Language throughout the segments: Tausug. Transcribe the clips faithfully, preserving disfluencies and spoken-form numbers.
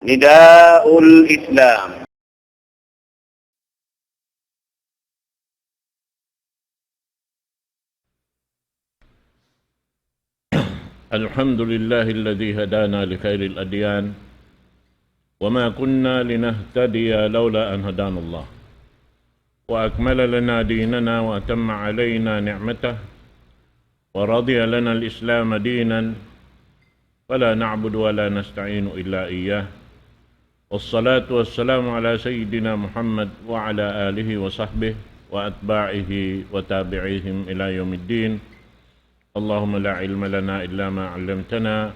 نداء الإسلام. الحمد لله الذي هدانا لخير الأديان وما كنا لنهتدي لولا أن هدانا الله وأكمل لنا ديننا وأتم علينا نعمته ورضي لنا الإسلام دينا فلا نعبد ولا نستعين إلا إياه. والصلاة والسلام على سيدنا محمد وعلى آله وصحبه وأتباعه وتابعيهم إلى يوم الدين. اللهم لا علم لنا إلا ما علمتنا،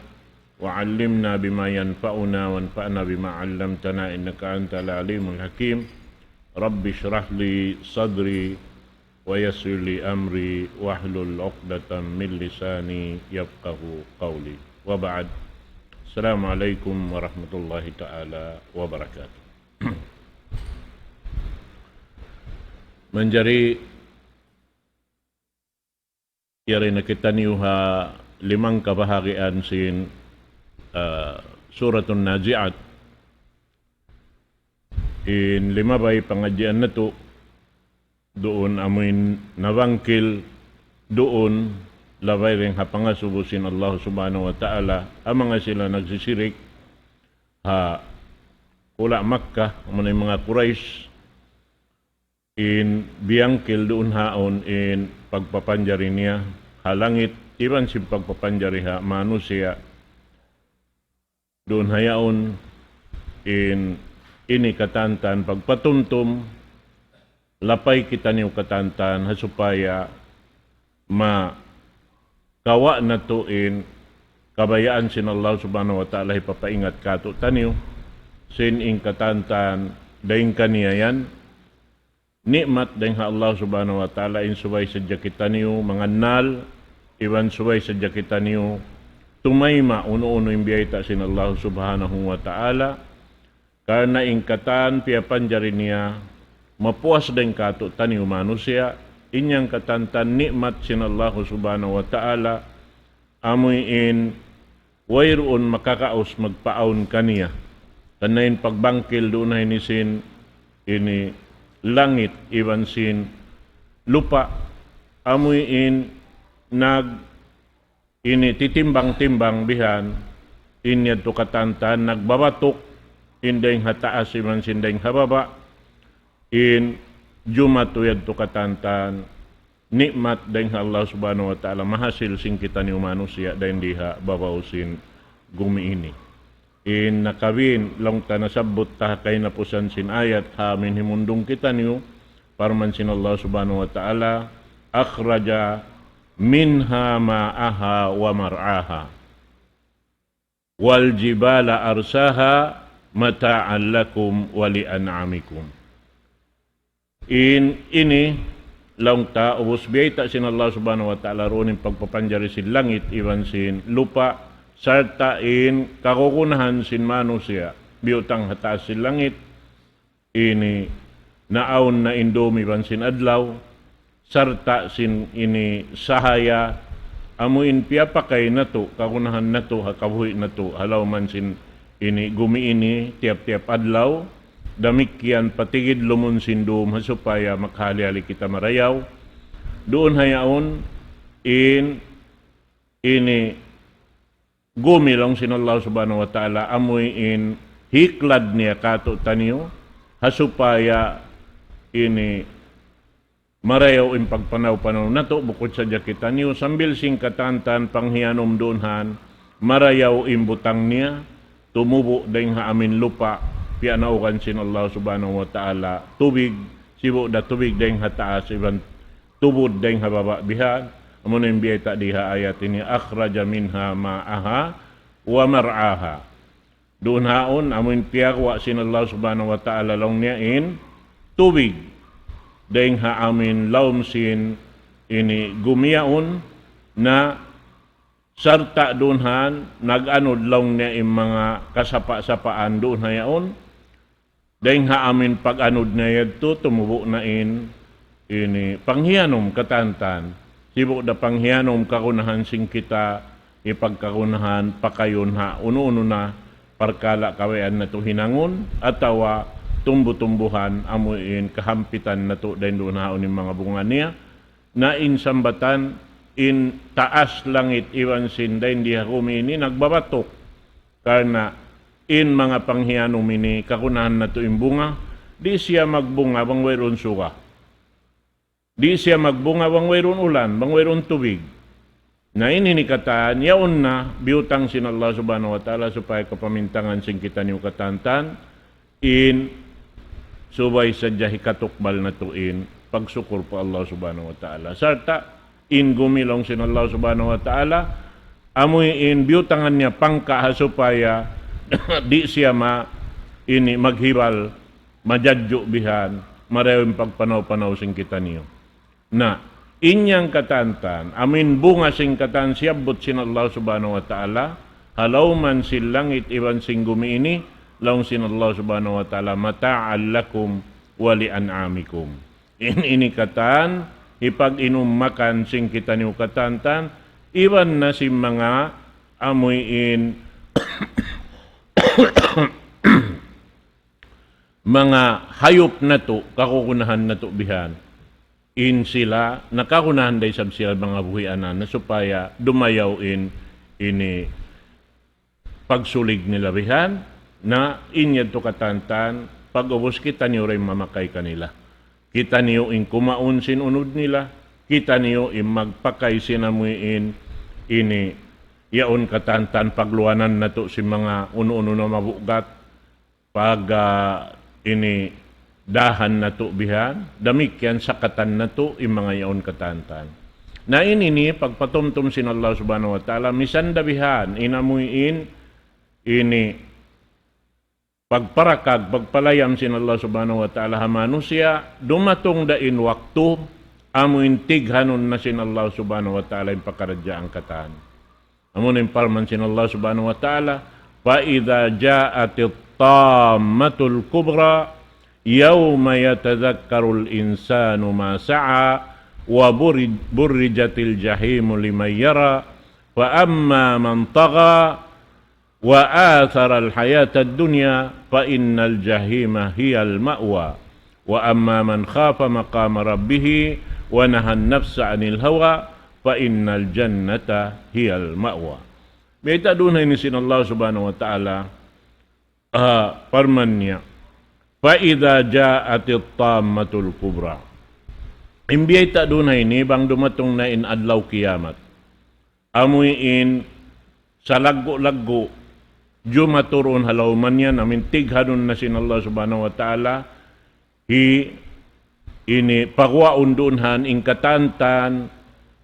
وعلمنا بما ينفعنا، وانفعنا بما علمتنا، إنك أنت العليم الحكيم. رب اشرح لي صدري ويسر لي أمري واحلل عقدة من لساني يفقه قولي. وبعد. السلام عليكم ورحمة الله تعالى وبركاته. Manjari yari na kitaniyu ha limang kabahagian sin, ah, Suratun Nazi'at. In limabay pangadjian natu', duun amuin nabangkil, duun labay dayn ha pangasubu sin Allah Subhanahu wa Ta'ala, ha manga sila nagsisirik, ha hula' Makkah, amuna in manga Quraysh, in biyangkil duun haun in pagpapanjari niya ha langit, iban sin pagpapanjari ha manusiya'. Duun ha yaun in ini katantan pagpatumtum, lapay kitaniyu katantan, ha supaya makawa' natu' in kabayaan sin Allah Subhanahu wa Ta'ala hipapaingat kātu'niyu, sin in katantan dayn kaniya yan, ni'mat dayn ha Allah Subhanahu wa Ta'ala, in subay sadja kitaniyu mangannal, iban subay sadja kitaniyu tumayma' unu-unu in biyayta' sin Allah Subhanahu wa Ta'ala, karna' in katan piyapanjari niya mapuas dayn kātu'niyu manusiya', in yan katantan ni'mat sin Allah Subhanahu wa Ta'ala, amuin wayruun makakaus magpaawn kaniya. Karna' in pagbangkil duun ha ini sin ini langit iban sin lupa', amuin nag ini titimbang-timbang bihan, in yadtu katantan nagbabatuk, in dayn ha taas iban sin dayn ha baba', in jumatu yadtu katantan ni'mat dayn ha Allah Subhanahu wa Ta'ala, mahasil sin kitaniyu manusiya' dayn di ha babaw sin gumi ini. In nakabin, laung ta nasabbut ta ha kahinapusan sin ayat, ha amin himundung kitaniyu, parman sin Allah Subhanahu wa Ta'ala, أخرج منها ماءها ومرعاها والجبال أرساها متاعا لكم ولأنعامكم. In ini, laung ta, ubus biyayta' sin Allah Subhanahu wa Ta'ala duun in pagpapanjari sin langit iban sin lupa', sarta' in kagunahan sin manusiya', biyutang ha taas sin langit, ini naawn na in dum iban sin adlaw, sarta' sin ini sahaya, amu in piyapakay natu', kagunahan natu', ha kabuhi' natu', ha lawm sin ini gumi ini, tiyap-tiyap adlaw, damikkiyan patigidlumun sin dum, ha supaya makahali-hali kita marayaw. Duun ha yaun, in ini gumi laung sin Allah Subhanahu wa Ta'ala, amuin hiklad niya kātu'niyu, ha supaya ini marayaw in pagpanaw-panaw natu', bukun sadja kitaniyu, sambil sin katantan panghiyanum duun han, marayaw in butang niya, tumubu' dayn ha amin lupa', piyanaugan sin Allah Subhanahu wa Ta'ala tubig, sibu' da tubig dayn ha taas, iban tubud dayn ha baba' bihan, amu na in biyayta' di ha ayat ini, أخرج منها ماءها ومرعاها. Duun haun, amu in piyaguwa' sin Allah Subhanahu wa Ta'ala laung niya in tubig dayn ha amin lawm sin ini gumi yaun na sarta' duun han nag-anud laung niya in manga kasapa'-sapaan duun ha yaun. Dayn ha amin pag-anud niya yadtu, tumubu' na in ini panghiyanum katantan. Sibu' da panghiyanum kagunahan sin kita, hipagkagunahan, pakayun ha unu-unu na, parkala' kabayaan natu' hinangun, atawa tumbu-tumbuhan amu in kahampitan natu' dayn duun ha yaun in manga bunga niya, na in sambatan in taas langit iban sin dayn di ha gumi ini nagbabatuk. Karna' in manga panghiyanum ini kagunahan natu' in bunga, di' siya magbunga bang wayruun suga. Di' siya magbunga bang wayruun ulan, bang wayruun tubig. Na ini in katan, yaun na biyutang sin Allah Subhanahu wa Ta'ala supaya kapamintangan sin kitaniyu katantan, in subay sadja hikatukbal natu' in pagsukur pa Allah Subhanahu wa Ta'ala. Sarta' in gumi laung sin Allah Subhanahu wa Ta'ala, amu in biyutangan niya pangka' ha supaya di' siya ma-, ini maghibal, majadju' bihan, marayaw in pagpanaw-panaw sin kitaniyu. Na, in yan katantan, amu in bunga sin katan siyabbut sin Allah Subhanahu wa Ta'ala, ha lawm sin langit iban sin gumi ini, laung sin Allah Subhanahu wa Ta'ala, متاعا لكم ولأنعامكم. In ini katan, hipag-inum makan sin kitaniyu katantan, iban na sin manga amuin manga hayup natu', kakukunahan natu' bihan. In sila, nakakunahan da isab sila manga buhianan na supaya dumayaw in ini pagsulig nila bihan, na in yadtu katantan, pag-ubus kitaniyu ra in mamakay kanila. Kitaniyu in kumaun sin unud nila, kitaniyu in magpakay sin amuin ini, yaun katantan pagluwanan natu' sin manga unu-unu na mabugat, pag, ah, ini dahan natu' bihan, damikkiyan sakatan natu' in manga yaun katantan. Na in ini pagpatumtum sin Allah Subhanahu wa Ta'ala, misan da bihan, in amuin ini pagparakag, pagpalayam sin Allah Subhanahu wa Ta'ala ha manusiya', dumatung da in waktu, amuin tighanun na sin Allah Subhanahu wa Ta'ala in pakaradjaan katan. Amu na in parman sin Allah Subhanahu wa Ta'ala, فإذا جاءت الطامة الكبرى يوم يتذكر الإنسان ما سعى وبرزت الجحيم لمن يرى فأما من طغى وآثر الحياة الدنيا فإن الجحيم هي المأوى وأما من خاف مقام ربه ونهى النفس عن الهوى فإن الجنة هي المأوى. Biyayta' duun ha ini sin Allah Subhanahu wa Ta'ala, ah, parman niya, فإذا جاءت الطامة الكبرى. In biyayta' duun ha ini, bang dumatung na in adlaw kiyamat. Amuin salaggu'-laggu' jumatu duun ha lawm niya, amuin tighanun na sin Allah Subhanahu wa Ta'ala, hi ini paguwaun duun ha in katantan,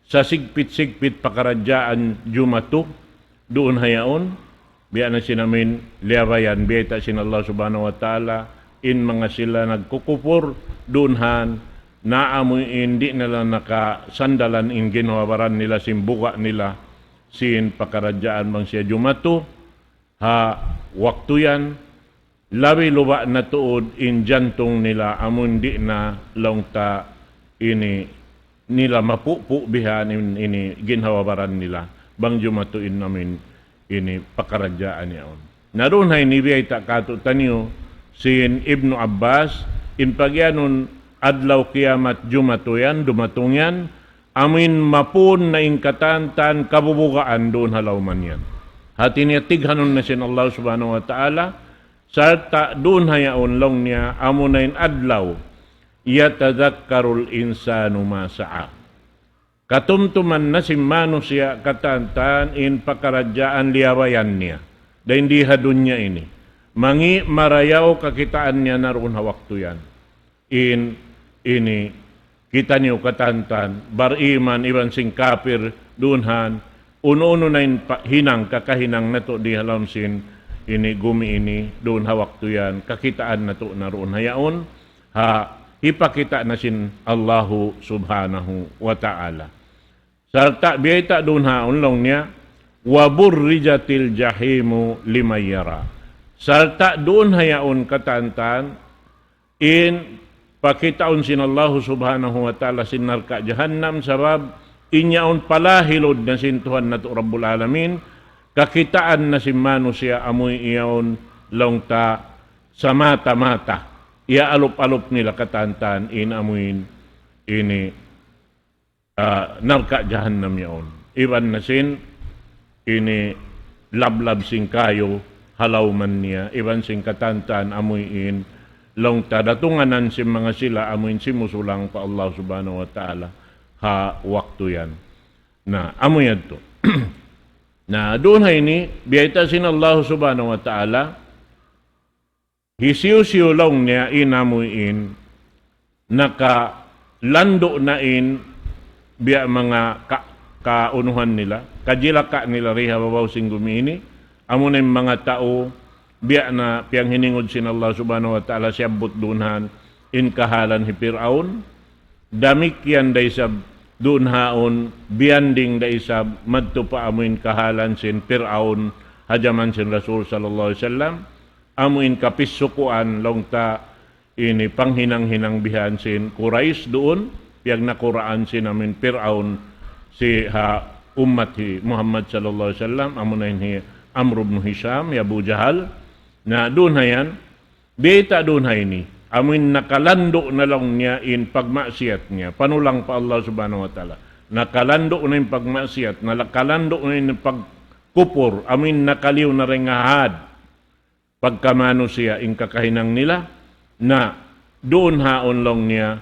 sasigpit-sigpit pakaradjaan jumatu duun ha yaun, biya' na sin amuin liyabayan, biyayta' sin Allah Subhanahu wa Ta'ala, in manga sila nagkukupur duun ha yan, na amuin di' nila nakasandalan in ginhawa-baran nila sin buga' nila, sin pakaradjaan bang siya jumatu, ha waktu yan, labi luba' na tuud in jantung nila amun di' na laung ta ini nila mapupu' bihan in ini ginhawa-baran nila bang jumatu in amun ini pakaradjaan yaun. Na duun ha ini biyayta' kātu'niyu sin Ibnu Abbas, in pagiyanun adlaw kiyamat jumatu yan, dumatung yan, amuin mapun na in katantan kabubugaan duun ha lawm yan. Hati niya tighanun na sin Allah Subhanahu wa Ta'ala, sarta' duun ha yaun laung niya amuna in adlaw, يتذكر الإنسان ما سعى. Katumtuman na sin manusiya' katantan in pakaradjaan liyabayan niya. Dayn di ha dunya ini. Mangi' marayaw kakitaan niya na duun ha waktu yan. In ini kitaniyu katantan, bariman iban sin kapir duun ha yan, unu-unu na in pa-, hinang, kakahinang natu' di ha lawm sin ini gumi ini duun ha waktu yan, kakitaan natu' na duun ha yaun, ha hipakita' na sin Allahu Subhanahu wa Ta'ala. Sarta' biyayta' duun ha yaun laung niya, وبرزت الجحيم لمن يرى. Sarta' duun ha yaun katantan, in pakitaun sin Allahu Subhanahu wa Ta'ala sin narka' jahannam, sabab in yaun palahilud na sin Tuhan natu' Rabbul Alamin, kakitaan na sin manusiya' amuin yaun laung ta sa mata-mata. Iyaalup-alup nila katantan in amuin ini, ah, narka' jahannam yaun. Iban na sin ini lablab sin kayu ha lawman niya, iban sin katantan amuin laung ta datunganan sin manga sila amuin simusulang pa Allah Subhanahu wa Ta'ala ha waktu yan. Na, amu yadtu. Na, duun ha ini, biyayta' sin Allah Subhanahu wa Ta'ala, hisiyu-siyu laung niya in amuin, nakalandu' na in, biya' manga ka-, kaunuhan nila, kajilaka nila di ha babaw sin gumi ini, amu na in manga tau, biya' na piyanghiningud sin Allah Subhanahu wa Ta'ala siyabbut duun han, in kahalan hi Pir'aun, damikkiyan da isab duun haun, biyanding da isab, madtu pa amuin kahalan sin Pir'aun, ha jaman sin Rasul sallallahu alayhi wasallam, amuin kapissukuan laung ta ini panghinang-hinang bihan sin Quraysh duun, piyagnakuraan sin amuin Pir'aun si ha ummat hi Muhammad sallallahu alayhi wasallam, amu na in hi Amr ibn Hisham, hi Abu Jahal. Na duun ha yan, biyayta' duun ha ini, amuin nakalandu' na laung niya in pagmaksiyat niya, panulang pa Allah Subhanahu wa Ta'ala. Nakalandu' na in pagmaksiyat, nakalandu' na in pagkupur, amuin nakaliyu na dayn ha had pagkamanusiya' in kakahinang nila, na duun haun laung niya,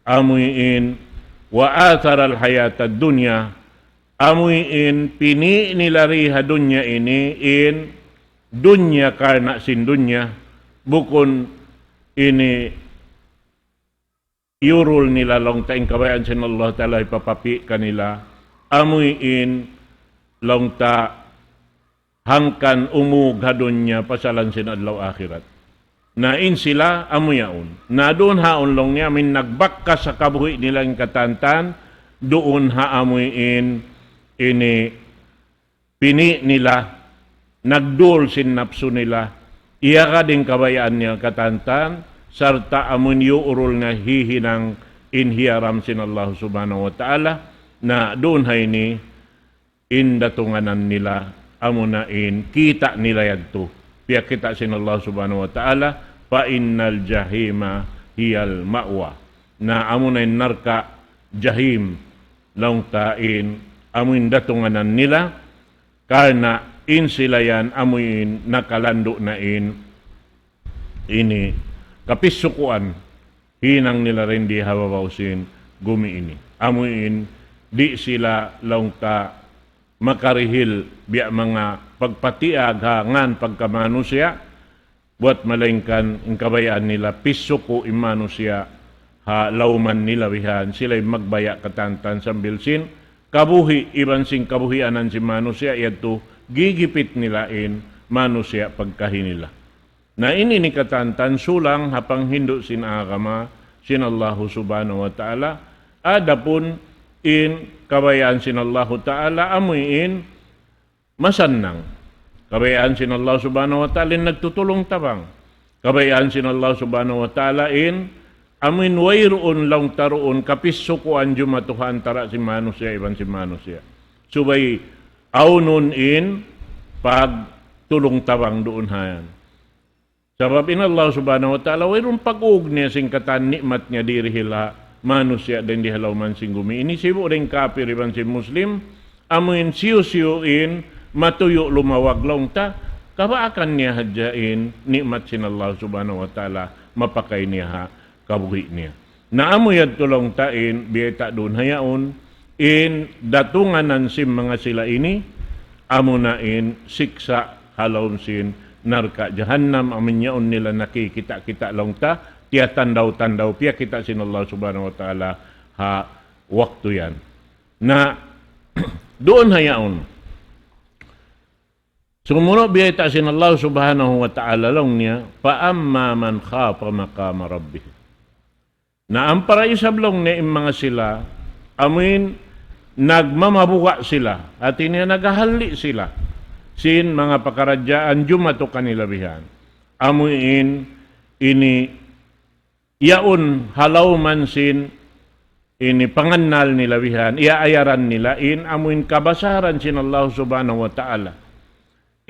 amuin, وآثر الحياة الدنيا, amuin pini' nila di ha dunya ini in dunya karna' sin dunya, bukun ini iyurul nila laung ta in kabayaan sin Allah Ta'ala hipapapi' kanila, amuin laung ta hangkan umug ha dunya pasalan sin adlaw akhirat. Na in sila amu yaun. Na duun haun laung niya amuin nagbakkas ha kabuhi' nila in katantan, duun ha amuin ini pini' nila, nagdul sin napsu nila, iyagad in kabayaan nila katantan, sarta' amun iyuurul na hihinang in hiyaram sin Allah Subhanahu wa Ta'ala, na duun ha ini, in datunganan nila, amuna in kita' nila yadtu. Piyakita' sin Allah Subhanahu wa Ta'ala, فإن الجحيم هي المأوى. Na amuna in narka' jahim, laung ta in, amu in datunganan nila, karna' in sila yan amuin nakalandu' na in ini kapissukuan hinang nila dayn di ha babaw sin gumi ini. Amuin di' sila laung ta makarihil biya' manga pagpatiyag ha ngan pagkamanusiya', buwat malaingkan in kabayaan nila pissuku' in manusiya' ha lawman nila bihan, sila in magbaya' katantan sambil sin kabuhi' iban sin kabuhianan sin manusiya' yadtu gigipit nila in manusiya' pagkahi nila. Na ini in katantan sulang ha panghindu' sin agama sin Allahu Subhanahu wa Ta'ala, adapun in kabayaan sin Allahu Ta'ala amuin masannang. Kabayaan sin Allah Subhanahu wa Ta'ala in nagtutulung tabang. Kabayaan sin Allah Subhanahu wa Ta'ala in amuin wayruun laung ta duun kapissukuan jumatu ha antara' sin manusiya' iban sin manusiya'. Subay awnun in pagtulung tabang duun ha yan. Sabab in Allah Subhanahu wa Ta'ala, wayruun pag-ug niya sin katan ni'mat niya dihil ha manusiya' dayn di ha lawman sin gumi ini, sibu' dayn kapir iban sin Muslim, amuin siyu-siyu in matuyu' lumawag laung ta, kabaakan niya hadja in ni'mat sin Allah Subhanahu wa Ta'ala, mapakay niya ha kabuhi' niya. Na amu yadtu laung ta in, biyayta' duun ha yaun, in datunganan sin manga sila ini, amuna in siksa' ha lawm sin narka' jahannam, amu in yaun nila nakikita'-kita' laung ta, tiyatandaw-tandaw, piyakita' sin Allah Subhanahu wa Ta'ala ha waktu yan. Na, duun ha yaun. Sumunu' biyayta' sin Allah Subhanahu wa Ta'ala laung niya, فأما من خاف مقام ربه. Na ampa da isab laung niya in manga sila, amuin nagmamabuga' sila, hati niya naghahalli' sila, sin manga pakaradjaan jumatu kanila bihan. Amuin ini yaun ha lawman sin ini pangannal nila bihan, iyaayaran nila in amuin kabasaran sin Allah Subhanahu wa Ta'ala.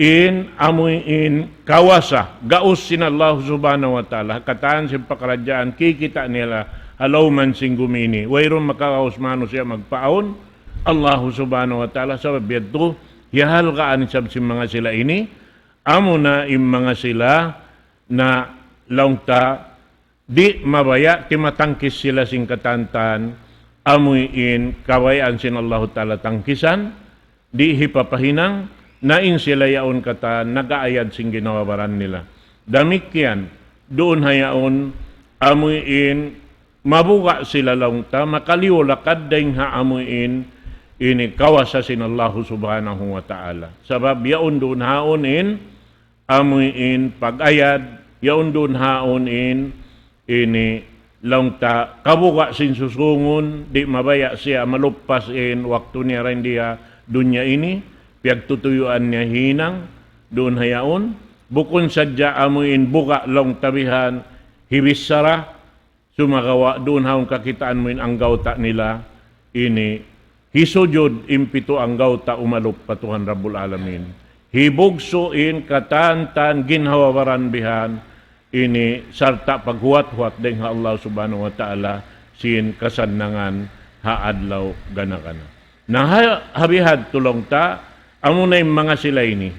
in amuin kawasa, gaus sin Allah Subhanahu wa Ta'ala, katan sin pakaradjaan, kikita' nila ha lawm sin gumi ini. Wayruun makagaus manusiya' magpaawn, Allah Subhanahu wa Ta'ala, sabab yadtu, hiyahalgaan isab sin manga sila ini, amuna in manga sila na laung ta, di' mabaya' timatangkis sila sin katantan, amuin kabayaan sin Allahu Ta'ala tangkisan, di' hipapahinang, na in sila yaun katan nag-aayad sin ginhawa-baran nila. Damikkiyan, duun ha yaun, amuin mabuga' sila laung ta, makaliyu lakad dayn ha amuin ini kawasa sin Allahu Subhanahu wa Ta'ala. Sabab yaun duun haun in, amuin pag-ayad, yaun duun haun in, ini laung ta kabuga' sin susungun, di' mabaya' siya maluppas in waktu niya dayn di ha dunya ini, piyagtutuyuan niya hinang, duun ha yaun, bukun sadja amuin buga' laung ta bihan, hibichara, sumagawa' duun haun kakitaan mu in anggawta' nila, ini, hisujud in pitu anggawta' umalup pa Tuhan Rabbul Alamin. Hibugsu' in katantan ginhawa-baran bihan, ini, sarta' paghuwat-huwat dayn ha Allah Subhanahu wa Ta'ala sin kasannangan ha adlaw gana-gana. Na ha, ha bihadtu laung ta, amuna in manga sila ini.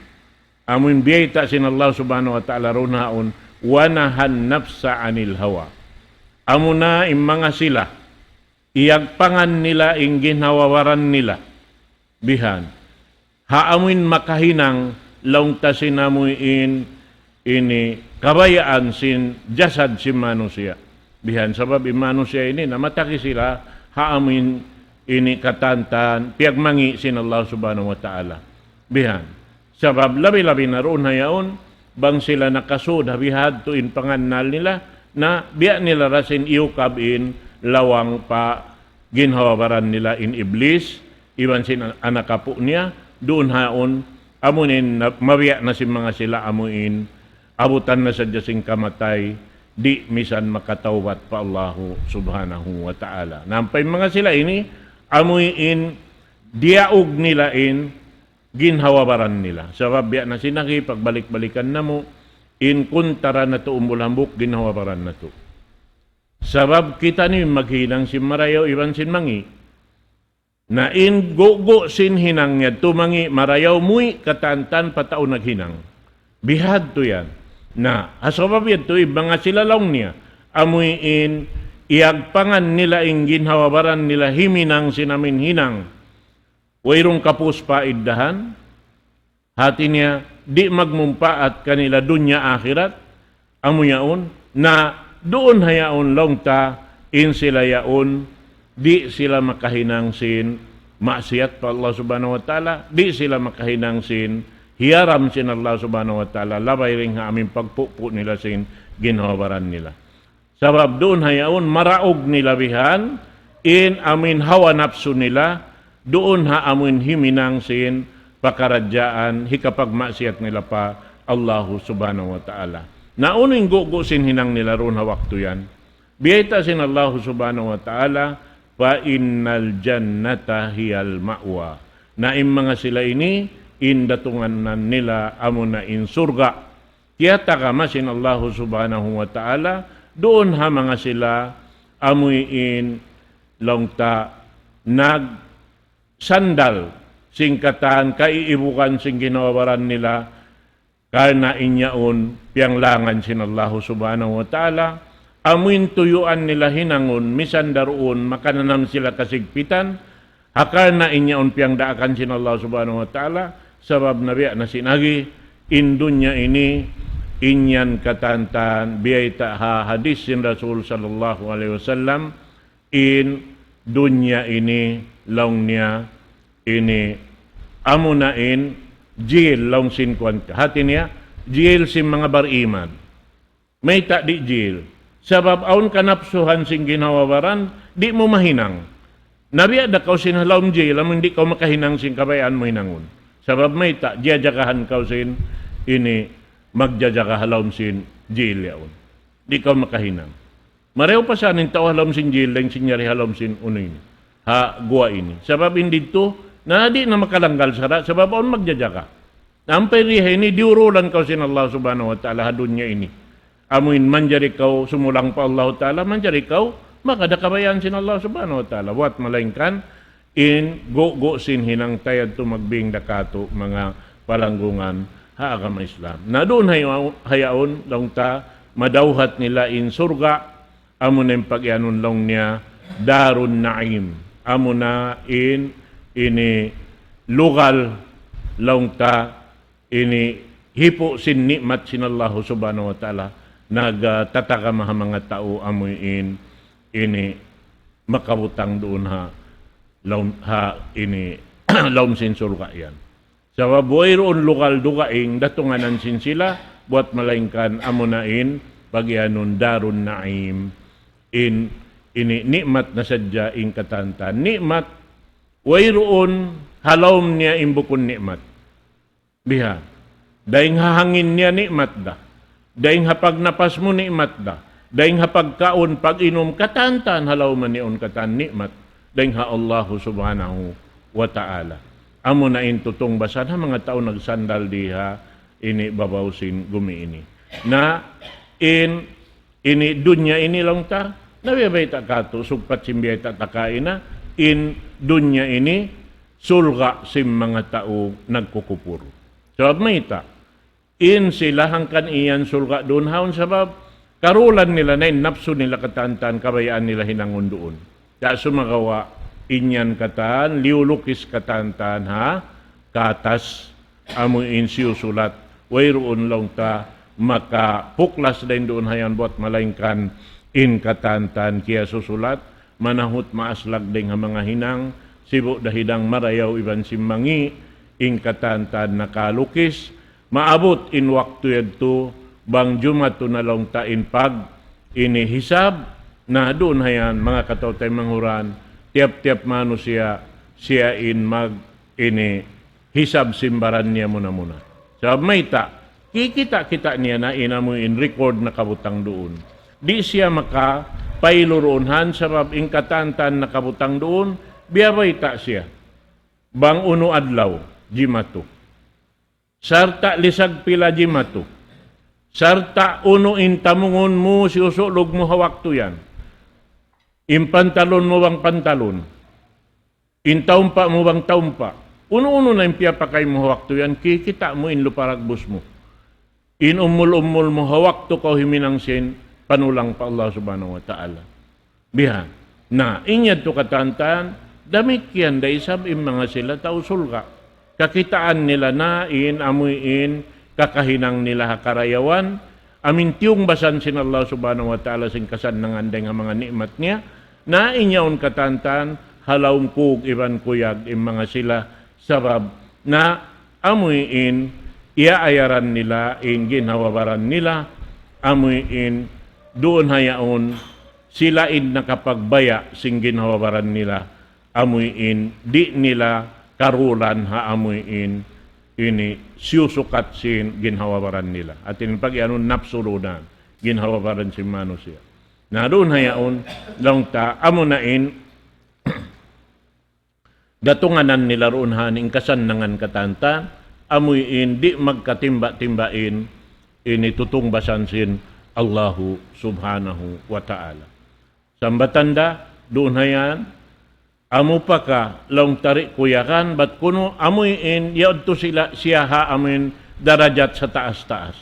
Amuin biyayta' sin Allah Subhanahu wa Ta'ala duun haun, وَنَهَى النَّفْسَ عَنِ الْهَوَى. Amuna in manga sila, iyagpangan nila in ginhawa-baran nila. Bihan. Ha amuin makahinang laung ta sin amuin ini kabayaan sin jasad sin manusiya'. Bihan sabab in manusiya' ini namataki sila ha amuin ini katantan piyagmangi' sin Allah Subhanahu wa Ta'ala. Bihan. Sabab labi-labi na duun ha yaun, bang sila nakasud ha bihadtu in pangannal nila, na biya' nila da sin iyukab in lawang pa ginhawa-baran nila in Iblis, iban sin an-, anak apu' niya, duun haun, amuin na, mabiya' na sin manga sila amuin, abutan na sadja sin kamatay, di' misan makatawbat pa Allahu Subhanahu wa Ta'ala. Na ampa in manga sila ini, amuin, diyaug nila in, ginhawa-baran nila. Sabab biya' na sin agi, pagbalik-balikan namu', in kuntara natu' umbul hambuuk ginhawa-baran natu'. Sabab kitaniyu in maghinang sin marayaw iban sin mangi'. Na in gugu' sin hinang niya tumangi' marayaw muwi' katantan pa tau naghinang. Bihadtu yan. Na, ha sabab yadtu, in manga sila laung niya, amuin, iyagpangan nila in ginhawa-baran nila himinang sin amuin hinang. Wayruun kapus paiddahan, hati niya, di' magmumpaat kanila dunya akhirat, amu yaun, na duun ha yaun laung ta, in sila yaun, di' sila makahinang sin maksiyat pa Allah Subhanahu wa Ta'ala, di' sila makahinang sin hiyaram sin Allah Subhanahu wa Ta'ala, labay dayn ha amuin pagpupu' nila sin ginhawa-baran nila. Sabab duun ha yaun maraug nila bihan, in amuin hawa napsu nila, duun ha amuin himinang sin pakaradjaan, hikapagmaksiyat nila pa Allahu Subhanahu wa Ta'ala. Na unu in gugu' sin hinang nila duun ha waktu yan. Biyayta' sin Allahu Subhanahu wa Ta'ala, فَإِنَّ الْجَنَّةَ هِيَ الْمَأْوَى. Na in manga sila ini, in datungan nila amuna in surga'. Tiyatagama sin Allahu Subhanahu wa Ta'ala, duun ha manga sila amuin laung ta nagsandal sin katan kaiibugan sin ginhawa-baran nila, karna' in yaun piyanglangan sin Allahu Subhanahu wa Ta'ala, amuin tuyuan nila hinangun, misan da duun makananam sila kasigpitan, ha karna' in yaun piyangdaakan sin Allah Subhanahu wa Ta'ala, sabab nabiya' na sin agi, in dunya ini, in yan katantan, biyayta' ha hadis sin Rasul sallallahu alayhi wasallam, in dunya ini, laung niya, ini, amuna in, jil laung sin kuwan. Hati niya, jil sin manga bariman. Mayta' di' jil? Sabab awn kanapsuhan sin ginhawa-baran, di' mu mahinang. Nabiya' da kaw sin ha lawm jil, amun di' kaw makahinang sin kabayaan mu hinangun. Sabab mayta', jajagahan kaw sin ini magjajaga ha lawm sin jil yaun. Di' kaw makahinang. Marayaw pa sa in tau ha lawm sin jil, dayn sin yari ha lawm sin unu ini. Ha guwa' ini. Sabab in didtu, na di' na makalanggal sara', sabab awn magjajaga. Ampa ri ha ini, diyurulan kaw sin Allah Subhanahu wa Ta'ala ha dunya ini. Amuin manjari kaw sumulang pa Allah Ta'ala, manjari kaw makada kabayaan sin Allah Subhanahu wa Ta'ala. Buat malaingkan in gugu' sin hinang ta yadtu magbing da katu' manga palanggungan ha agama Islam. Na duun hayaun, hayaun laung ta madawhat nila in surga', amuna in pagiyanun laung niya Darun Naim. Amuna in ini lugal laung ta ini hipu' sin ni'mat sin Allahu Subhanahu wa Ta'ala, nagtatagama ha manga tau amuin ini makabutang duun ha lawm, ha ini lawm sin surga' yan. Sabab wayruun lugal dugaing datunganan sin sila, buat malaingkan amuna in pagiyanun Darun Naim. In ini ni'mat na sadja in katan-katan. Ni'mat, wayruun ha lawm niya in bukun ni'mat. Biha'. Dayng ha hangin niya ni'mat da. Dayng ha pagnapas mu ni'mat da. Dayng ha pagkaun, pag-inum, katan-katan ha lawm niya yaun katan ni'mat. Dayng ha Allahu Subhanahu wa Ta'ala. Amuna in tutungbasan ha manga tau nagsandal di ha ini babaw sin gumi ini. Na in ini dunya ini laung ta, na biya' bayta' katu', sugpat sin biyayta' ta kaina, in dunya ini surga' sin manga tau nagkukupur. Sabab mayta', in sila hangkan iyan surga' duun haun sabab karulan nila na in napsu nila katan-katan kabayaan nila hinangun duun. Sa' sumagawa' in yan katan, liyulukis katan-katan ha katas, amu in siyusulat, wayruun laung ta makapuklas dayn duun ha yan buat malaingkan in katan-katan kiyasusulat, manahut maaslag dayn ha manga hinang, sibu' da hinang marayaw iban simmangi', in katan-katan nakalukis, maabut in waktu yadtu, bang jumatu na laung ta in pag ini hisab, na duun ha yan, manga kataw-taymanghuran, tiyap-tiyap manusiya', siya in mag ini hisab sin baran niya muna-muna. Sabab mayta', kikita'-kita' niya na in amu in record nakabutang duun. Di' siya makapaylu duun han sabab in katan-katan nakabutang duun, biya' bayta' siya. Bang unu adlaw, jimatu. Sarta' lisag pila jimatu. Sarta' unu in tamungun mu, siyusulug mu ha waktu yan. In pantalon mu bang pantalon. In taumpa' mu bang taumpa'. Unu-unu na in piyapakay mu ha waktu yan, kikita' mu in lupa dagbus mu. In umul-umul mu ha waktu kaw himinang sin panulang pa Allah Subhanahu wa Ta'ala. Bihan. Na, in yadtu katan-katan, damikkiyan da isab in manga sila tau surga'. Kakitaan nila na in amuin kakahinang nila ha karayawan, amuin tiyungbasan sin Allah Subhanahu wa Ta'ala sin kasannangan dayn ha manga ni'mat niya, na in yaun katan-katan, ha lawm kug iban kuyag in manga sila, sabab na amuin iyaayaran nila in ginhawa-baran nila, amuin duun ha yaun sila in nakapagbaya' sin ginhawa-baran nila, amuin di' nila karulan ha amuin ini siyusukat sin ginhawa-baran nila. Hati niya pagiyanun napsu duun, ginhawa-baran sin manusiya'. Na duun ha yaun, laung ta, amuna in datunganan nila duun ha yan in kasannangan katan-katan, amuin di' magkatimba-timba in ini tutungbasan sin Allahu Subhanahu wa Ta'ala. Sambatan da, duun ha yan, amu pa ka, laung ta di' kuyagan, bat kunu' amuin, yadtu sila, siya ha amuin darajat sataas-taas.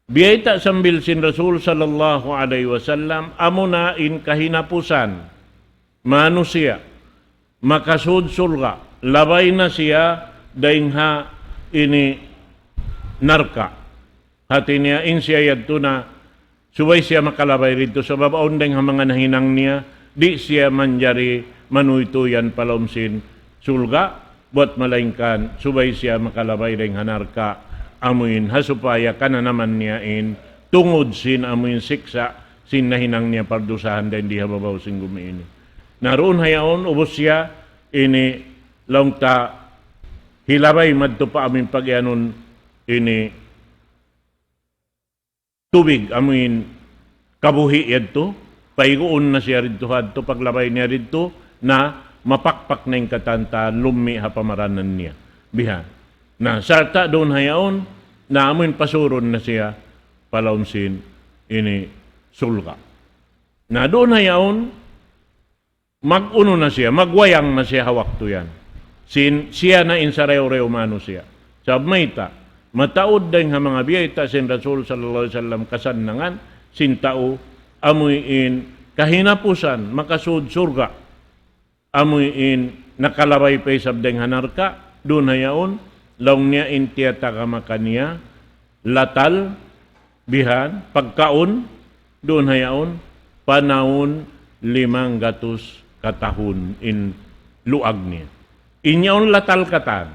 Biyayta' sambil sin Rasul sallallahu alayhi wasallam, amuna in kahinapusan manusiya' makasud surga', labay na siya dayn ha ini narka'. Hati niya in siya yadtu na subay siya makalabay didtu sabab awn dayn ha manga nahinang niya, di' siya manjari manuytuy pa lawm sin surga', buat malaingkan, subay siya makalabay dayn ha narka', amuin ha supaya kananaman niya in tungud sin amuin siksa' sin nahinang niya pardusahan dayn di ha babaw sin gumi ini. Na duun ha yaun, ubus siya, ini laung ta hilabay madtu pa amuin pagiyanun ini tubig, amuin kabuhi' yadtu, paiguun na siya didtu hadtu, paglabay niya didtu, na mapakpak na in katan-katan, lummi' ha pamaranan niya. Bihan. Na, sarta' duun ha yaun, na amuin pasurun na siya pa lawm sin ini surga'. Na duun ha yaun, mag-unu na siya, magwayang na siya ha waktu yan. Sin, siya na in sarayaw-rayaw manusiya'. Sabab mayta', mataud dayn ha manga biyayta' sin Rasul sallallahu alayhi wasallam kasannangan, sin tau, amuin kahinapusan, makasud surga'. Amuin nakalabay pa isab dayn ha narka', duun ha yaun, laung niya in tiyatagama kaniya, latal, bihan, pagkaun, duun ha yaun, panahun limanggatus katahun in luag niya. In yaun latal katan,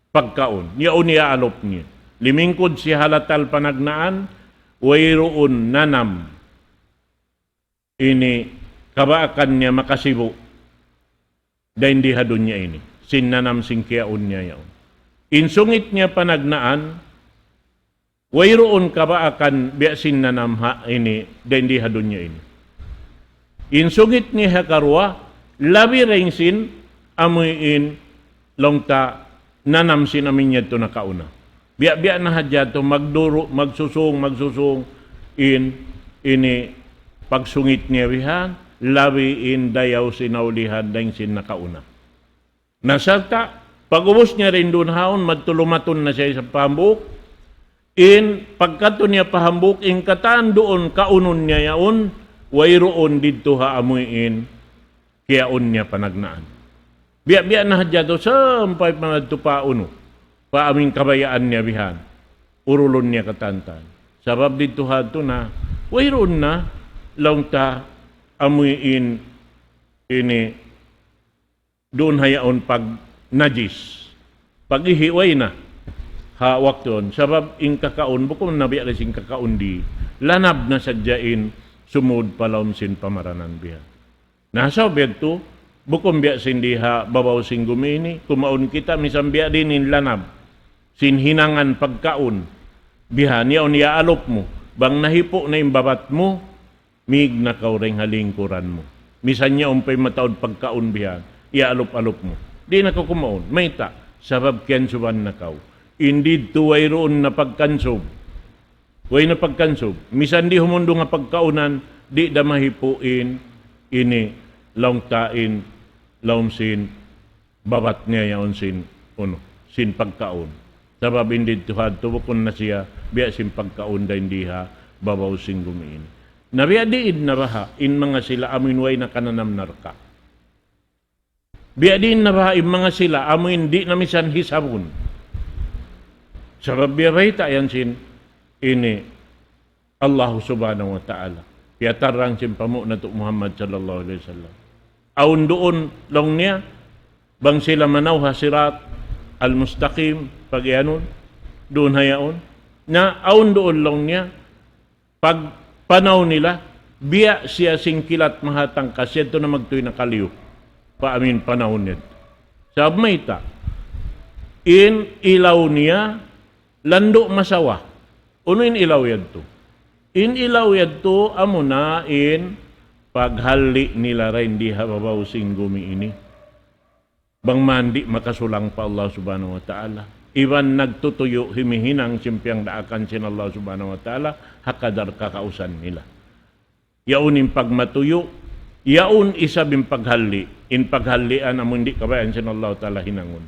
pagkaun, yaun iyaalup niya. Limingkud siya ha latal panagnaan, wayruun nanam ini kabaakan niya makasibu' dayn di ha dunya ini. Sin nanam sin kiyaun niya yaun. In sungit niya panagnaan, wayruun kabaakan biya' sin nanam ha ini, dayn di ha dunya ini. In sungit niya ha karuwa, labi dayn sin amuin laung ta nanam sin amuin yadtu nakauna. Biya'-biya' na hadja tu magduru', magsusung, magsusung, in, ini pagsungit niya bihan, labi in dayaw sin naulihan dayn sin nakauna. Na sarta', pag-ubus niya dayn duun ha yaun, madtu lumatun na siya isab pa hambuuk. In pagkadtu niya pa hambuuk, in katan duun kaunun niya yaun, wayruun didtu ha amuin kiyaun niya panagnaan. Biya'-biya' na hadja tu sampay pa madtu pa unu, pa amuin kabayaan niya bihan. Urulun niya katantan. Sabab didtu ha yadtu na, wayruun na, laung ta amuin ini duun ha yaun pag najis. Pag-ihi way na ha waktu yaun. Sabab in kakaun, bukun na biya' da sin kakaun di. Lanab na sadja in sumud pa lawm sin pamaranan bihan. Na sabab yadtu, bukun biya' sin di ha babaw sin gumi ini, kumaun kita, misan biya' diin in lanab sin hinangan pagkaun. Bihan, yaun iyaalup mu. Bang nahipu' na in babat mu, mīg na kaw dayn ha lingkuran mu. Misan yaun pa'y mataud pagkaun bihan, iyaalup-alup mu. Di' na kaw kumaun. Mayta'? Sabab kiyansuban na kaw. In didtu wayruun na pagkansub. Way na pagkansub. Misan di' humundung ha pagkaunan, di' da mahipu' in, ini, laung ta in, lawm sin, babat niya yaun sin, unu, sin pagkaun. Sabab in didtu ha yadtu bukun na siya, biya' sin pagkaun dayn di ha babaw sin gumi ini. Na biya' diin na baha', in manga sila amuin way nakananam narka'. Biya' diin na baha', in manga sila amuin di' na misan hisabun. Sabab biya' bayta' yan sin, ini, Allah Subhanahu wa Ta'ala. Piyatarrang sin panghu' natu' Muhammad sallallahu alayhi wasallam. Awn duun laung niya, bang sila manaw ha sirat al-mustaqim, pag-iyanun, duun ha yaun. Na awn duun laung niya, pag panaw nila, biya' siya sin kilat mahatangkas, yadtu na magtuy nakaliyu. Pa amuin panaw niya. Sabab mayta', in ilaw niya, landu' masawa. Unu in ilaw yadtu? In ilaw yadtu, amuna in paghalli' nila dayn di ha babaw sin gumi ini. Bang man di' makasulang pa Allah Subhanahu wa Ta'ala. Iban nagtutuyu' himihinang sin piyangdaakan sin Allah Subhanahu wa Ta'ala, ha kadar kakausan nila. Yaun in pagmatuyu', yaun isab in paghalli'. In paghallian amun di' kabayaan sin Allah Ta'ala hinangun.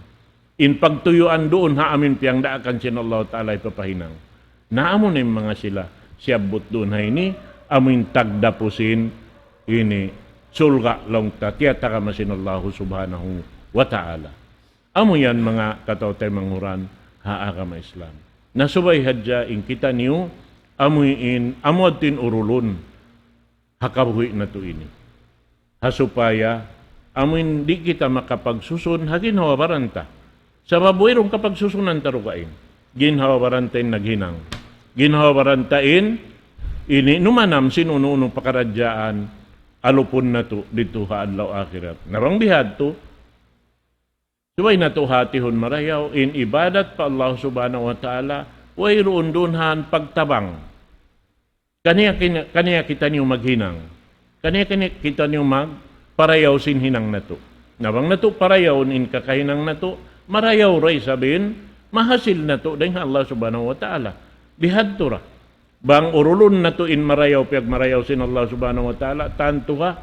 In pagtuyuan duun ha amun piyangdaakan sin Allah Ta'ala hipapahinang. Na amu na in manga sila siyabbut duun ha ini, amun tagdapu sin ini, surga' laung ta, tiyatagama sin Allah Subhanahu wa Ta'ala. Amu yan manga kataw-taymanghuran ha agama Islam. Na subay hadja in kitaniyu, amu in, amu adtu in urulun ha kabuhi' natu' ini. Ha supaya, amu in di' kita makapagsusun ha ginhawa-baran ta. Sabab wayruun kapagsusunan ta dugaing. Ginhawa-baran ta in naghinang. Ginhawa-baran ta in ini numanam sin unu-unu pakaradjaan alupun natu' didtu ha adlaw akhirat. Na bang bihadtu, subay natu' hatihun marayaw, in ibadat pa Allah Subhanahu wa Ta'ala, wayruun duun han pagtabang. Kaniya, kaniya, kaniya kitaniyu maghinang. Kaniya, kaniya kitaniyu magparayaw sin hinang natu'. Na bang natu' parayawun in kakahinang natu', marayaw da isab in Mahasil natu' dayn ha Allah Subhanahu wa Ta'ala. Bihadtu ra. Bang urulun natu' in marayaw, piyagmarayaw sin Allah Subhanahu wa Ta'ala, tantu ha,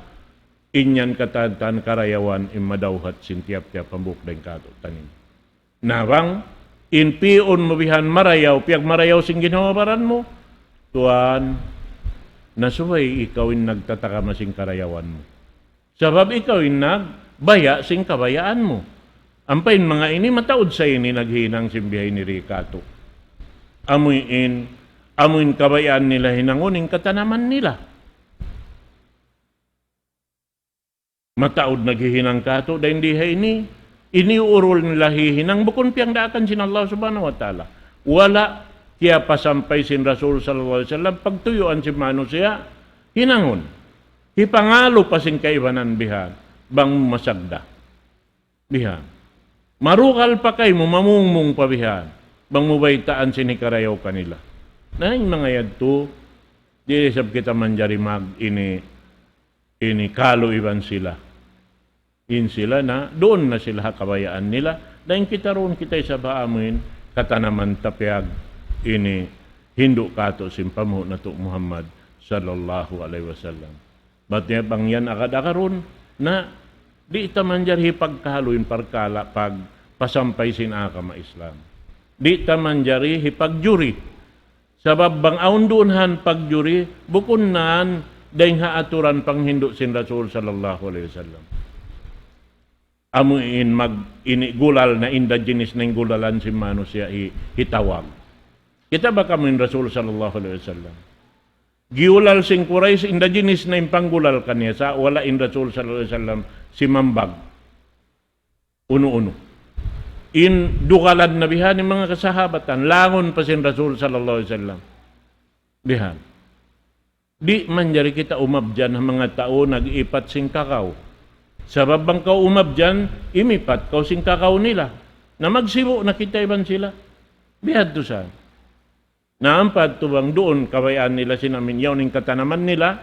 in yan katan-katan karayawan in madawhat sin tiyap-tiyap hambuuk dayn kātu'niyu. Na bang, in pi'un mu bihan marayaw, piyagmarayaw sin ginhawa-baran mu, tuwan, na subay ikaw in nagtatakama sin karayawan mu. Sabab ikaw in nagbaya' sin kabayaan mu. Ampa in manga ini mataud sa ini naghinang sin biya' ini ri kātu'. Amu in, amu in kabayaan nila hinangun in katanaman nila. Mataud naghihinang kātu', dayn di ha ini, ini urul nila hihinang, bukun piyagdaakan sin Allah Subhanahu wa Ta'ala. Wala' kiyapasampay sin Rasul sallallahu alayhi wasallam, pagtuyuan sin manusiya', hinangun. Hipangalu pa sin kaibanan bihan, bang masagda. Bihan. Marugal pa kaymu, mamungmung pa bihan, bang mu baytaan sin hikarayaw kanila. Na in manga yadtu, di' isab kita manjari mag ini, ini kalu iban sila. In sila na, duun na sila ha kabayaan nila. Dayn kita duun kita isab ha amuin katanaman ta piyag ini hindu' kātu' sin panghu' natu' Muhammad sallallahu alayhi wasallam. Bat niya bang yan agad-agarun, na di' ta manjari hipagkalu in parkala' pagpasampay sin agama Islam. Di' ta manjari hipagjuri. Sabab bang awn duun han pagjuri, bukun na yan dayn ha aturan panghindu' sin Rasul sallallahu alayhi wasallam. Amu in mag, ini gulal na inda jinis na in gulalan sin manusiya' hi, hitawag. Kita' ba kamu in Rasul sallallahu alayhi wasallam? Giyulal sin Quraysh, inda jinis na in panggulal kaniya, sa' wala' in Rasul sallallahu alayhi wasallam simambag. Unu-unu. In dugalan na bihan in manga kasahabatan, langun pa sin Rasul sallallahu alayhi wasallam. Bihan. Di' manjari kita umabyan ha manga tau nag-ipat sin kakaw. Sabab bang kaw umabyan, imipat kaw sin kakaw nila. Na magsibu' na kita iban sila. Bihadtu sa. Na ampa tu bang duun kabayaan nila sin amuin yaun in katanaman nila,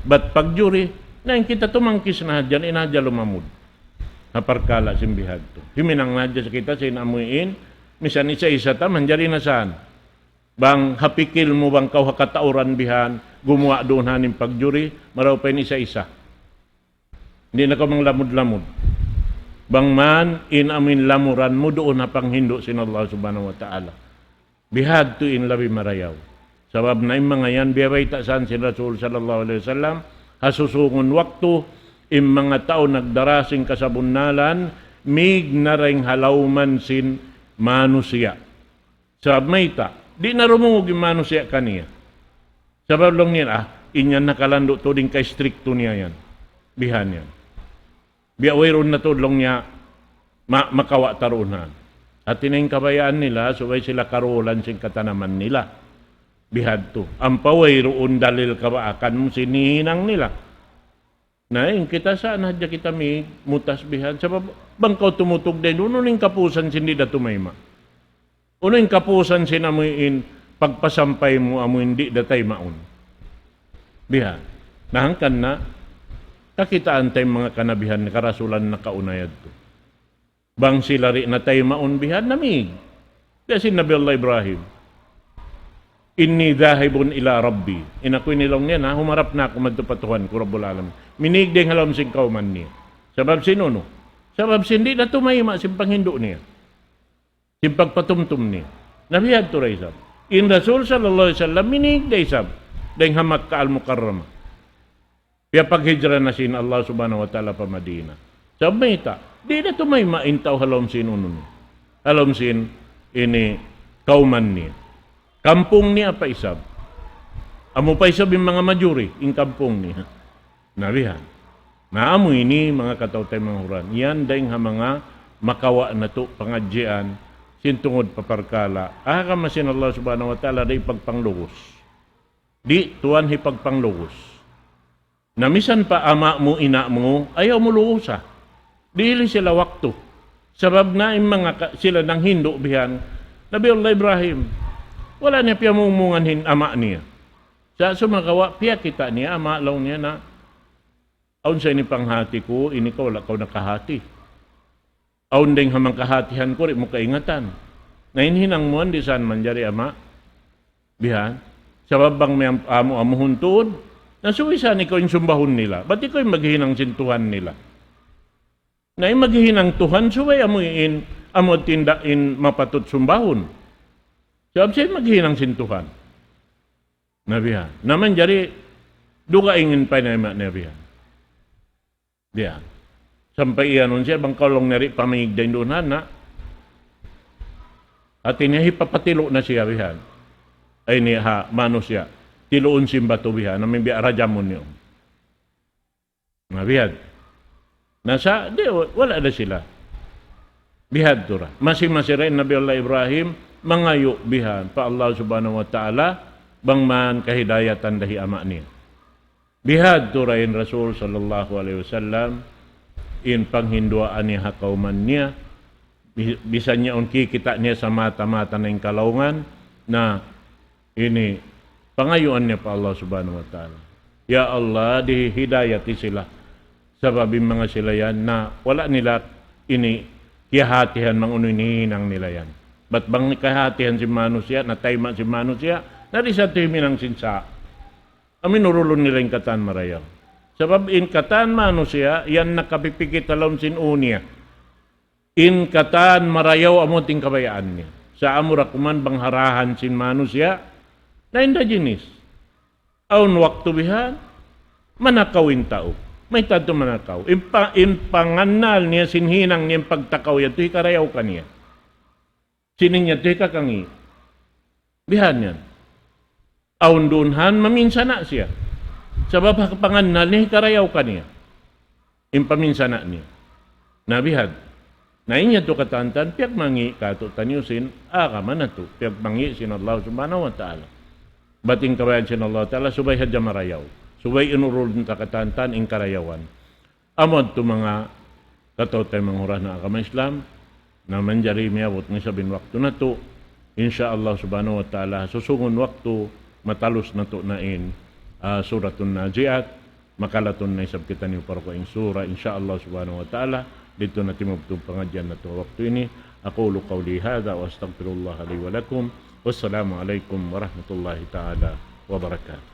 bat pagjuri, na in kita tumangkis na hadja, in hadja lumamud. Ha parkala' sin bihadtu. Himinang na hadja sa kita sin amuin, misan isa-isa ta, manjari na saan. Bang ha pikil mu bang kaw ha katauran bihan, gumuwa' duun han in pagjuri, marayaw pa in isa-isa. Di' na kaw manglamud-lamud. Bang man, in amuin lamuran mu duun ha panghindu' sin Allah Subhanahu wa Ta'ala. Bihadtu in labi marayaw. Sabab na in manga yan, biya' bayta' san sin Rasul sallallahu alayhi wasallam, ha susungun waktu, in manga tau nagdara sin kasabunnalan, mig na dayn ha lawman sin manusiya'. Sabab mayta', di' na dumungug in manusiya' kaniya. Sabab laung niya, ah, in yan nakalandu' tuud in ka-istriktu niya yan. Bihan yan. Biya' wayruun na tuud laung niya, ma-, makawa' ta duun han. Hati niya in kabayaan nila, subay sila karulan sin katanaman nila. Bihadtu. Ampa wayruun dalil kabaakan mu sin hihinang nila. Na in kita saan hadja kita mimutas bihan. Sabab bang kaw tumutug dayn duun, unu in kapusan sin di' da tumayma'? Unu in kapusan sin amuin pagpasampay mu amuin di' da taymaun? Bihan. Na hangkan na, kakitaan ta in manga kanabihan, karasulan nakauna yadtu. Bang sila di' na taymaun bihan, namig. Biya' sin Nabi Allah Ibrahim. إني ذاهب إلى ربي. In aku ini laung niya na, humarap na aku madtu pa Tuhan ku Rabbul Alamin. Minig dayn ha lawm sin kawman niya. Sabab sin unu? Sabab sin di' na tumayma' sin panghindu' niya. Sin pagpatumtum niya. Na bihadtu da isab. In Rasul sallallahu alayhi wasallam minig da isab. Dayn ha Makkah Al-Mukarramah. Piyapaghijra na sin Allah Subhanahu wa Ta'ala pa Madina. Sabab mayta', di' na tumayma' in tau ha lawm sin unu niya. Ha lawm sin ini kawman niya. Kampung niya pa isab. Amu pa isab in manga majuri, in kampung niya. Na bihan. Na amu ini manga kataw-taymanghuran. Yan dayn ha manga makawa' natu' pangadjian sin tungud pa parkala'. Agama sin Allah Subhanahu wa Ta'ala di' pagpanglugus. Di' tuwan hipagpanglugus. Na misan pa ama' mu, ina' mu, ayaw mu lugusa. Dihili sila waktu. Sabab na in manga ka-, sila nanghindu' bihan. Nabi Allah Ibrahim, wala' niya piyamungmungan in ama' niya. Sa' sumagawa' piyakita' niya, ama' laung niya na, awn sa ini panghati ku, ini kaw wala' kaw nakahati. Awn dayng ha manga kahatihan ku, di' mu kaingatan. Na in hinang mu yan di' sa yan manjari ama', bihan. Sabab bang may am-, amu-amuhun tuud, na subay sa yan ikaw in sumbahun nila. Bat ikaw in maghinang sin Tuhan nila. Na in maghinang Tuhan, subay amu in, amu tinda in mapatut sumbahun. Sabab siya in maghinang sin Tuhan. Na bihan. Na manjari, dugaing in paynayma' niya bihan. Bihan. Sampay iyanun siya, bang kaw laung niya di' pamingig dayn duun ha, na. Hati niya, hipapatilu' na siya bihan. Ay niya ha, manusiya'. Tiluun sin batu bihan, amu in biya' rajamun niyu. Na bihadtu. Na sa', di', wa-, wala' da sila. Bihadtu ra. Masi-masi ra in Nabi Allah Ibrahim, mangayu' bihan pa Allah Subhanahu wa Ta'ala, bang man kahidayatan da hi ama' niya. Bihadtu ra in Rasul sallallahu alayhi wasallam, in panghinduwaa niya ha kawman niya, bi-, bisan yaun kikita' niya sa mata-mata na in kalaungan, na ini, pangayuan niya pa Allah Subhanahu wa Ta'ala. Ya Allah, di' hidayati sila. Sabab in manga sila yan na wala' nila ini kiyahatihan bang unu in hinang nila yan. Bat bang kiyahatihan sin manusiya', na tayma' sin manusiya', na di' sa tuud himinang sin sa'. Amu in urulun nila in katan marayaw. Sabab in katan manusiya', yan nakapipikit ha lawm sin ū niya. In katan marayaw amu in kabayaan niya. Sa' amura kuman bang ha dahan sin manusiya', na inda jinis. Awn waktu bihan, manakaw in tau. Mayta' tuud manakaw. In pa-, in pangannal niya sin hinang niya in pagtakaw yadtu hikarayaw kaniya. Sin in yadtu hikakangi'. Bihan yan. Awn duun han maminsana' siya. Sabab ha pangannal niya hikarayaw kaniya. In paminsana' niya. Na bihadtu. Na in yadtu katantan, piyagmangi' kātu'niyu sin, agama natu', piyagmangi' sin Allah Subhanahu wa Ta'ala. Bat in kabayaan sin Allah Ta'ala, subay hadja marayaw. Subay in urulun ta katantan, in karayawan. Amu yadtu manga kataw-taymanghuran ha agama Islam, na manjari miyabut na isab in waktu natu'. Insya Allah Subhanahu wa Ta'ala, susungun waktu matalus natu' na in, ah, Suratun Naziat, makalatun na isab kitaniyu pa dugaing sura, insya Allah Subhanahu wa Ta'ala, didtu na timubtub pangadjian natu' waktu ini. أقول قولي هذا وأستغفر الله لي ولكم. والسلام عليكم ورحمة الله تعالى وبركاته.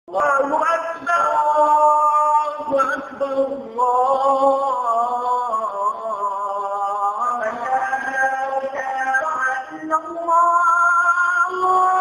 الله أكبر، الله أكبر، الله أكبر. أشهد أن لا إله إلا الله.